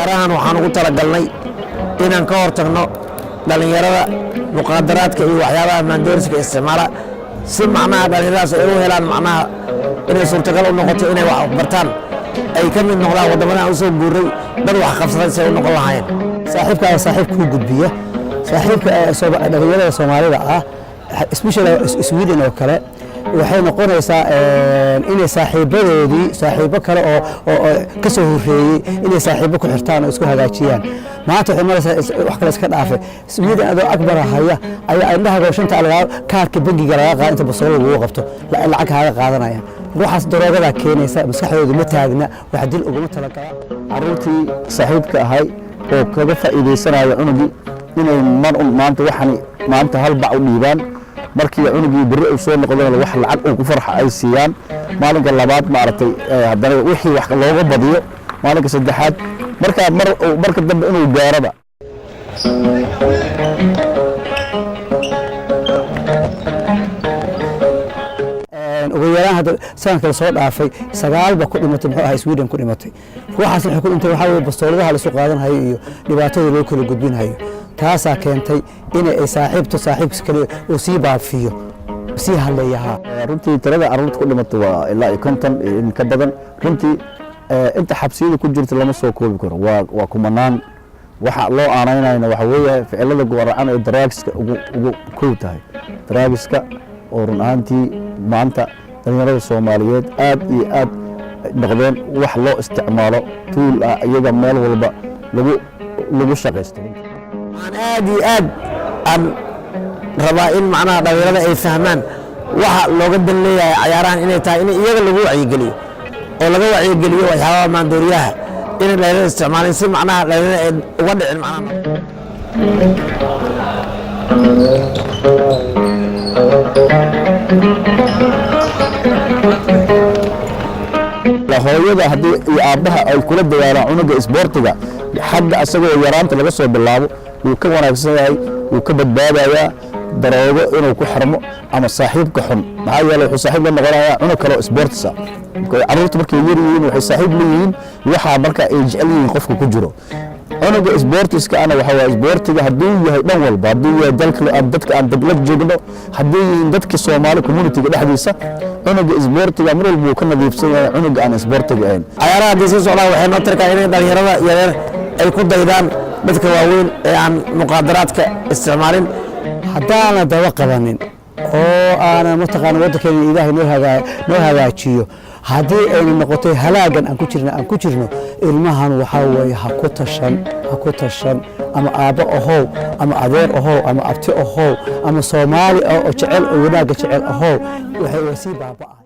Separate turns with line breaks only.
Ciyaarahan waxaan ugu talagalnay inaan ka hortagno dhallinyarada muqaadaraadka iyo waxyaabaha maandooriska isticmaala, si macnaha dhallinyaradaas ay u helaan macnaha inay suurtagal u noqoto inay wax bartaan, ay ka mid noqdaan waddamadan u soo guuray, dad wax qabsaday si ay u noqon lahaayeen.
Saaxiibkaaga saaxiib kuu gudbiya, saaxiibka dhalinyarada Soomaalida ah, especially Sweden oo kale, waxay noqonaysaa inay saaxiibadoodii saaxiibo kale oo ka soo horreeyey inay saaxiibo ku xirtaan oo isku hagaajiyaan. Maanta waxay maraysaa wax kale iska dhaafe, Sweden adoo akbara haya ayaa indhahaga shanta lagaa kaarka bangiga laga qaada, inta basoolo lagugu qabto lacag kaaga qaadanayaan. Waxaas daroogadaa keenaysa, maskaxdoodu ma taagna, wax dil uguma talagala.
Caruurtii saaxiibka ahay oo kaga faa'iidaysanaya cunugii inay mar un maanta waxani maanta hal bac u dhiibaan, markii cunugii berri uu soo noqdona wax lacag uu ku farxa ay siiyaan, maalinka labaad maaragtay haddana wixii wax looga badiyo, maalinka saddexaad markaa mar marka dambe inuu gaaraba.
Ugu yaraan hadda sanadka la soo dhaafay sagaal ba ku dhimatay, muxuu ahaa, Sweden ku dhimatay. Waxaas waxay ku dhintay waxaa weeye bastooladaha la isu qaadanhayo iyo dhibaatada loo kala gudbinhayo. Taasaa keentay inay ay saaxiibto saaxiibka kale uu sii baafiyo, sii halleeyahaa.
Runtii tirada caruurta ku dhimatay waa ilaa iyo 50 iyo in ka badan. Runtii inta xabsiyada ku jirta lama soo koobi karo, waa kumanaan. Waxa loo aanaynayna waxa weeye ficilada gowracan ee drugska ugu kow tahay, drugska oo run ahaantii maanta dhalinyarada Soomaaliyeed aad iyo aad noqdeen wax loo isticmaalo, tool ah iyaga meel walba lagu shaqaysto.
Waxaan aad iyo aad aan rabaa in macnaha dhallinyarada ay fahmaan waxa looga dan leeyahay cayaarahan, inay tahay in iyaga lagu wacyigeliyo oo laga wacyigeliyo waxyaabaha maandooriyaha inay dhalinyarada isticmaalin, si macnaha dhalinyarada ay uga dhicin macnaha.
Hooyada haddii iyo aabbaha ay kula dadaalaan cunuga isboortiga xagga asagoo yaraanta laga soo bilaabo, wuu ka wanaagsan yahay, wuu ka badbaadayaa daroogo inuu ku xirmo ama saaxiibka xun. Maxaa yeelay wuxuu saaxiib la noqonayaa cunug kale oo isboortis ah. Carruurta markay yar yihiin waxay saaxiib leeyihiin waxaa marka ay jecel yihiin qofka ku jiro. Cunuga isboortiska ana waxa waaye isboortiga hadduu yahay dhan walba, hadduu yahay dalka aan dadka aan dagla joogno, hadduu yihiin dadka Soomaali community-ga dhexdiisa, cunuga isboortiga mar walba wuu ka nadiifsan yahay cunuga aan isboortiga ahayn.
Cayaaraha haddii sii socdaan waxay noo tarkaa inay dhalinyarada yaryar ay ku daydaan dadka waaweyn ee aan muqaadaraadka isticmaalin.
Haddaanan daba qabanin oo aanan mataqaana waddankeena Ilaahay noo hagaajiyo, haddii aynu noqotay halaagan aan ku jirno, ilmahan waxaa weeye ha ku tashan, ha ku tashan, ama aabbo ahow, ama adeer ahow, ama abti ahow, ama Soomaali oo jecel oo wanaagga jecel ahow, waxay sii baaba'aan.